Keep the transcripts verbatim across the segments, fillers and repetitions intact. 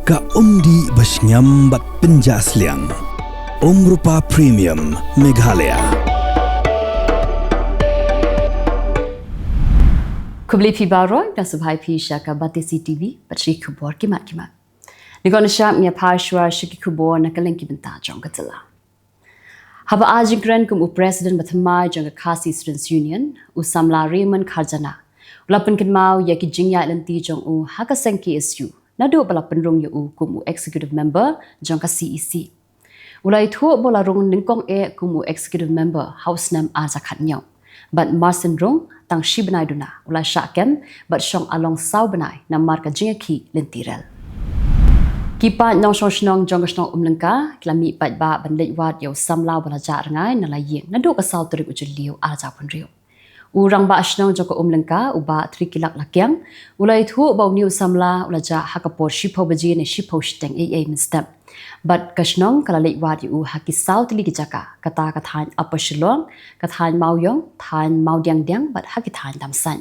Ka umdih ba shngiam bad pynjah sliang. Umrupa Premium Meghalaya. Khublei phi baroh, da sngewbha ïa phi sha ka Batesi T V, bad sha ki khubor ki mat ki mat. Ngi kwah ban shim ïa phi shuwa sha ki khubor na ka liang ki bynta jong ka jylla. Haba ai jingkren kum u President ba thymmai jong ka Khasi Students Union, u samla Raymond Kharjana u la pynkynmaw ïa ki jingïaid lynti jong u ha ka seng K S U naduh ba la pynrung ïa u kum u Executive Member jong ka C E C. U la ïathuh ba u la rung nyngkong eh kum u Executive Member ha u snem ar hajar khathynñiew. Bad marsien rung tang shi bnai duna u la shah kem bad shong along saw bnai namar ka jingïakhih lynti rel. Ki paid nongshong shnong jong ka shnong Umlyngka ki la mih paidbah ban leit wad ïa u samla ba la jah rngai na la ïing naduh ka saw tarik u Jylliew ar hajar arphew hynriew. U rangbah shnong jong ka Umlyngka, u Bah Trikilak Lakiang, u la ïathuh ba une u samla u la jah ha ka por shiphew baje ne shiphew shiteng ei ei mynstep. Bad ka shnong ka la leit wad ïa u ha ki saw tylli ki jaka, kata ka thaiñ Upper Shillong, ka thaiñ Mawiong, thaiñ Mawdiangdiang bad ha ki thaiñ Damsaiñ.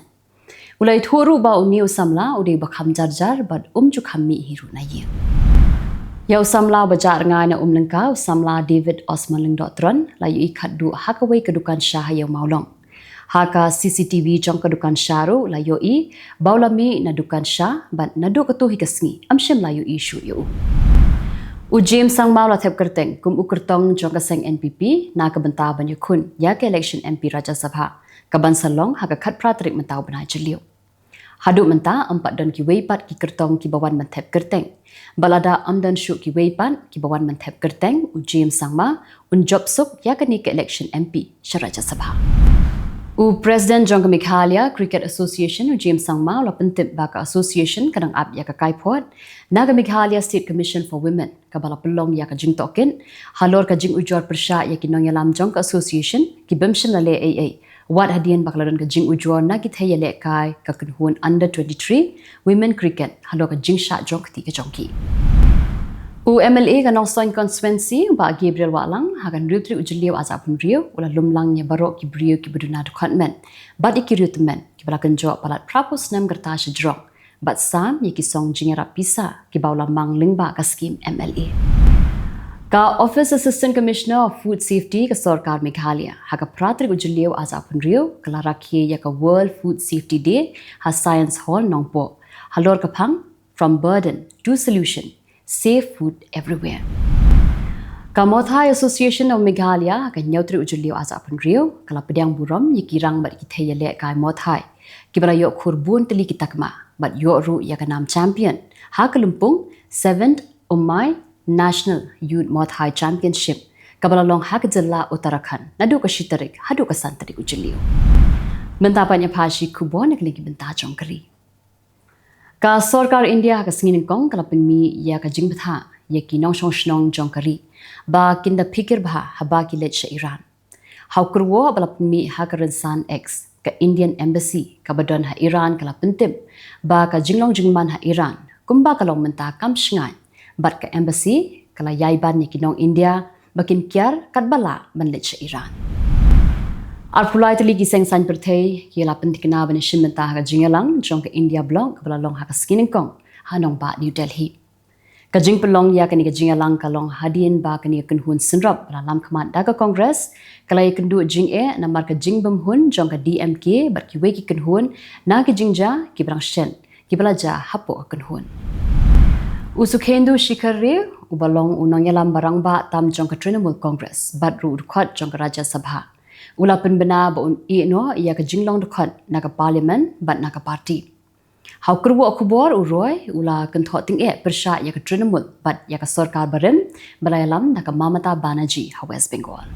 U la ïathuh ruh ba une u samla u dei uba kham jarjar bad um ju kham mih hi ruh na ïing. Ïa u samla uba jah rngai na Umlyngka, u samla David Osman Lyngdoh Tron, la ïohi khatduh ha kawei ka dukan sha ha Ïew Mawlong. Ha ka C C T V jong ka dukan sha ruh la ïohi ba u la mih na dukan sha bad naduh kato hi ka sngi ym shym la ïohi shuh ïa u. U James Sangma u la thep kyrteng kum u kyrtong jong ka seng N P P na ka bynta ban ïakhun ïa ka election M P Rajya Sabha, ka ban sa long ha ka khatphra tarik mynta u bnai Jylliew. Haduh mynta ym pat don kiwei pat ki kyrtong kiba wan ban thep kyrteng. Bad lada ym don shuh kiwei pat kiba wan ban thep kyrteng, u James Sangma un jop suk ïa kane ka election M P sha Rajya Sabha. U President jong ka Meghalaya Cricket Association, u James Sangma, u la pyntip ba ka association ka dang ap ïa ka kaiphod na ka Meghalaya State Commission for Women, kaba la pynlong ïa ka jingtohkit halor ka jingujor pyrshah ïa ki nongïalam jong ka association ki bym shym la leh ei ei, wat hadien ba ka la don ka jingujor na ki thei ïalehkai ka kynhun under twenty-three women cricket halor ka jingshah jong kti ka jong ki. U M L A ka Nongstoiñ constituency, u Bah Gabriel Wahlang, ha ka hynriew tarik u Jylliew ar hajar arphew hynriew, u la lum lang ïa baroh ki briew kiba duna dkhot met bad ïa ki riewtymmen kiba la kynjoh palat phraphew snem ka rta shajrong bad sam ïa ki song jingïarap pisa kiba u la mang lyngba ka skim M L A. Ka Office Assistant Commissioner of Food Safety ka Sorkar Meghalaya, ha ka phra tarik u Jylliew ar hajar arphew hynriew, ka la rakhe ïa ka World Food Safety Day ha Science Hall Nongpoh halor ka phang From Burden to Solution, Safe Food Everywhere. Ka Mawthai Association of Meghalaya, ha ka hynñiew tarik u Jylliew ar hajar arphew hynriew, ka la pdiang burom ïa ki rang bad ki thei ïalehkai Mawthai kiba la ïoh khur bun tylli ki takma bad ïoh ruh ïa ka nam champion ha ka lympung Seventh Ummai National Youth Mawthai Championship, kaba la long ha ka jylla Uttarakhand naduh ka shi tarik haduh ka san tarik u Jylliew. Mynta pat ïa phi sha ki khubor na ka liang ki bynta jong ka ri. Ka Sorkar India ha ka sngi nyngkong ka la pynmih ïa ka jingbthah ïa ki nongshong shnong jong ka ri ba kin da phikir bha haba ki leit sha Iran. Ha u kyrwoh ba la pynmih ha ka rynsan X, ka Indian Embassy kaba don ha Iran ka la pyntip ba ka jinglong jingman ha Iran kumba ka long mynta kam shngaiñ, bad ka Embassy ka la ïai ban ïa ki nong India ba kin kiar katba lah ban leit sha Iran. Arphew lai tylli ki seng saiñ pyrthei ki la pynthikna ban ïashim bynta ha ka jingïalang jong ka India Bloc kaba la long ha ka sngi nyngkong ha nongbah New Delhi. Ka jingpynlong ïa kane ka jingïalang ka long hadien ba kane ka kynhun synrop ba la lam khmat da ka Congress ka la ïakynduh jingeh namar ka jingbymhun jong ka D M K bad kiwei ki kynhun na ki jingjia kiba dang shen kiba la jia hapoh ka kynhun. U Sukhendu Shikhar Ray, uba long u nongïalam ba rangbah tam jong ka Trinamool Congress bad ruh u dkhot jong ka Rajya Sabha, u la pynbna ba un ïehnoh ïa ka jinglong dkhot na ka Parliament bad na ka party. Ha u kyrwoh khubor u Ray u la kynthoh tyngeh pyrshah ïa ka Trinamool bad ïa ka sorkar barim ba la ïalam da ka Mamata Banerjee ha West Bengal.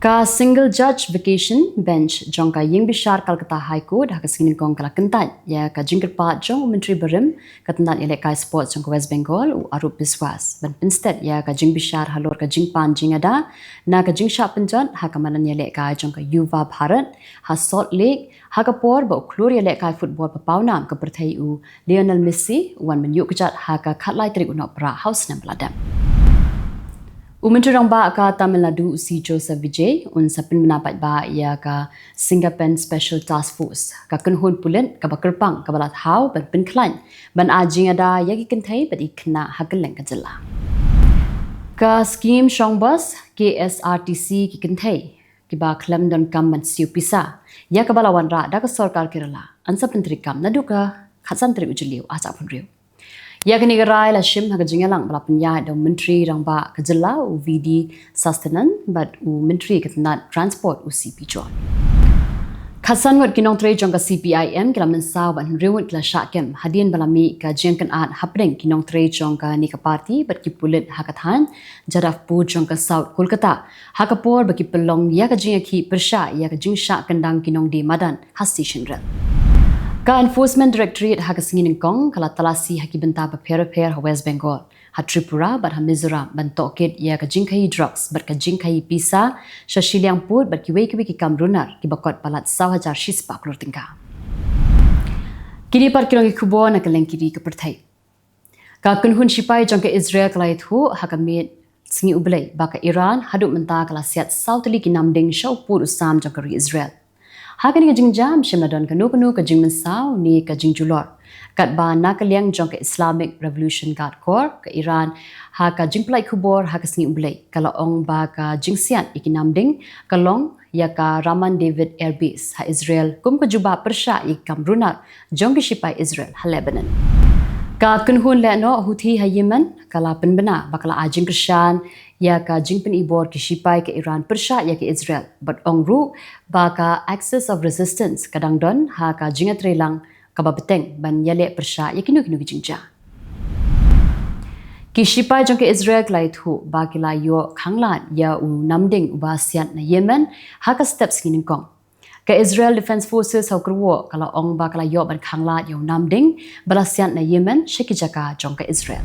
Ka Single Judge Vacation Bench jong ka Ïingbishar Calcutta High Court ha ka sngi nyngkong ka la kyntait ïa ka jingkyrpad jong u Myntri barim ka tnat ïalehkai sports jong ka West Bengal, u Arup Biswas, ban pynsted ïa ka jingbishar halor ka jingpan jingada na ka jingshah pynjot ha ka madan ïalehkai jong ka Yuva Bharat ha Salt Lake, ha ka por ba u khlur ïalehkai football ba pawnam ka pyrthei u Lionel Messi u wan ban ïuh kjat ha ka khatlai tarik u Nohprah ha u snem ba la dep. U Myntri Rangbah ka Tamil Nadu, u C Joseph Vijay, un sa pynbna paidbah ïa ka Singapen Special Task Force, ka kynhun pulit kaba kyrpang kaba la thaw ban pynkhlaiñ ban ai jingada ïa ki kynthei bad ki khynnah ha kylleng ka jylla. Ka skim shong bus K S R T C ki kynthei kiba khlem don kam ban siew pisa, ïa kaba la wanrah da ka sorkar Kerala, yn sa pyntreikam naduh ka khatsan tarik u Jylliew arhajar arphew hynriew. Ïa kane ka rai la shim ha ka jingïalang ba la pynïaid da u Myntri Rangbah ka jylla, u V D Sastheerthan, bad u Myntri ka tnad Transport, u C P John. Khatsan ngut ki nongtrei jong ka C P I M ki la mynsaw bad hynriew ngut ki la shah kem hadien ba la mih ka jingkynad hapdeng ki nongtrei jong kane ka party bad ki pulit ha ka thaiñ Jadarpur jong ka South Kolkata, ha ka por ba ki pynlong ïa ka jingïakhih pyrshah ïa ka jingshah kyndang ki nongdie madan ha station rel. Ka Enforcement Directorate ha ka sngi nyngkong ka la talasi ha ki bynta bapher bapher ha West Bengal, ha Tripura bad ha Mizoram ban tohkit ïa ka jingkhaïi drugs bad ka jingkhaïi pisa sha shiliang pud bad kiwei kiwei ki kam runar kiba kot palat saw hajar shispah klur tyngka. Kine pat ki long ki khubor na kylleng ki ri ka pyrthei. Ka kynhun shipai jong ka Israel ka la ïathuh ha ka miet sngi U Blei ba ka Iran haduh mynta ka la siat saw tylli ki namding sha u pud u sam jong ka ri Israel. Ha kane ka jingjia ym shym la don kano kano ka jingmynsaw ne ka jingjulor. Katba na ka liang jong ka Islamic Revolution Guard Corps ka Iran, ha ka jingpynlait khubor ha ka sngi U Blei ka la ong ba ka jingsiat ïa ki namding ka long ïa ka Ramat David Air Base ha Israel kum ka jubab pyrshah ïa ki kam runar jong ki shipai Israel ha Lebanon. Ka kynhun lehnoh Houthi ha Yemen ka la pynbna ba ka la ai jingkyrshan ïa ka jingpynibor ki shipai ka Iran pyrshah ïa ka Israel bad ong ruh ba ka Axis of Resistance ka dang don ha ka jingïatreilang kaba bteng ban ïaleh pyrshah ïa kino kino ki jingjia. Ki shipai jong ka Israel ki la ïathuh ba ki la ïoh khanglad ïa u namding uba siat na Yemen ha ka step sngi nyngkong. Ka Israel Defense Forces ha u kyrwoh ka la ong ba ka la ïoh ban khanglad ïa u namding ba la siat na Yemen sha ki jaka jong ka Israel.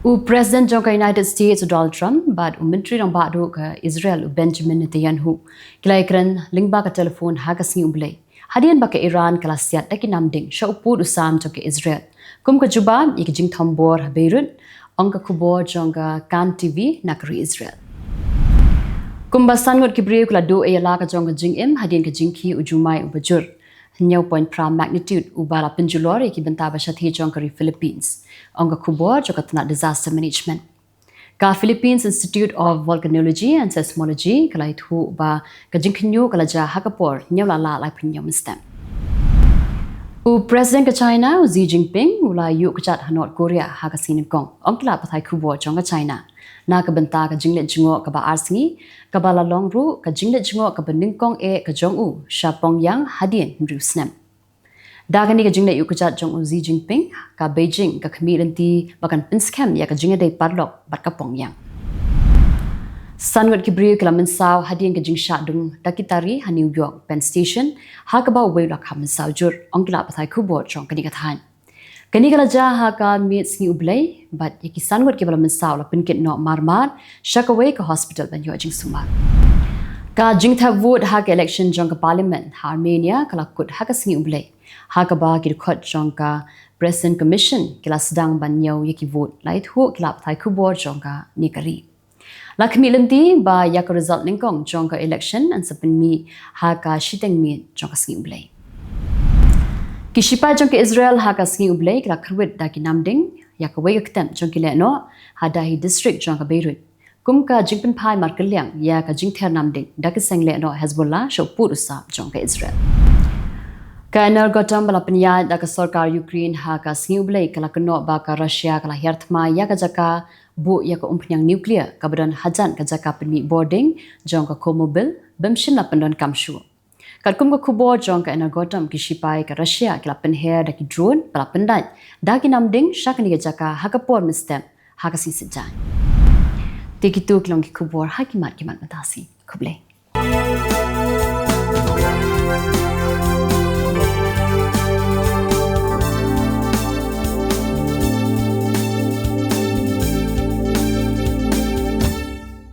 U President jong ka United States, u Donald Trump, bad u Myntri Rangbah duh ka Israel, u Benjamin Netanyahu, ki la ïakren lyngba ka telephone ha ka sngi U Blei hadien ba ka Iran ka la siat da ki namding sha u pud u sam jong ka Israel kum ka jubab ïa ki jingthombor ha Beirut, ong ka khubor jong ka Kan T V na ka ri Israel. Kumba san ngut ki briew ki la duh ïa la ka jong ka jingim hadien ka jingkhih u jumai uba jur hynñiew point phra magnitude uba la pynjulor ïa ki bynta ba shathie jong ka ri Philippines, ong ka khubor jong ka tnad Disaster Management. Ka Philippines Institute of Volcanology and Seismology ka la ïathuh ba ka jingkhynñiuh ka la jia ha ka por hynñiew la lah laiphew hynñiew mynstep. U President ka China, u Xi Jinping, u la ïuh kjat ha North Korea ha ka sngi nyngkong, ong ki lad pathai khubor jong ka China, na ka bynta ka jingleit jngoh kaba ar sngi kaba la long ruh ka jingleit jngoh kaba nyngkong eh ka jong u sha Pyongyang hadien hynriew snem. Da kane ka jingleit ïuh kjat jong u Xi Jinping, ka Beijing ka khmih lynti ba kan pynskhem ïa ka jingïadei paralok bad ka Pyongyang. San ngut ki briew ki la mynsaw hadien ka jingshah dung da ki tari ha New York Penn Station, ha kaba uwei u la kham mynsaw jur, ong ki lad pathai khubor jong kane ka thaiñ. Kane ka la jia ha ka miet sngi U Blei bad ïa ki san ngut kiba la mynsaw la pynkit noh mar mar sha kawei ka hospital ban ïoh jingsumar. Ka jingthep vote ha ka election jong ka Parliament ha Armenia ka la kut ha ka sngi U Blei, ha kaba ki dkhot jong ka President Commission ki la sdang ban ñiew ïa ki vote, la ïathuh ki lad pathai khubor jong kane ka ri. La khmih lynti ba ïa ka result nyngkong jong ka election yn sa pynmih ha ka shiteng miet jong ka sngi U Blei. Ki shipai jong ka Israel ha ka sngi U Blei ki la kyrwit da ki namding ïa kawei ka ktem jong ki lehnoh ha Dahi District jong ka Beirut kum ka jingpynphai markylliang ïa ka jingther namding da ki seng lehnoh Hezbollah sha u pud u sam jong ka Israel. Ka Energoatom ba la pynïaid da ka sorkar Ukraine ha ka sngi U Blei ka la kynnoh ba ka Russia ka la hiar thma ïa ka jaka buh ïa ka umphniang nuclear kaba don hajan ka jaka pynmih bording jong ka Chernobyl bym shym la pyndonkam shuh. Katkum ka khubor jong ka Energoatom, ki shipai ka Russia ki la pynher da ki drone ba la pyndait da ki namding sha kane ka jaka ha ka por mynstep ha ka sngi Saitjaiñ. Te kito ki long ki khubor ha ki mat ki mat mynta shi. Khublei.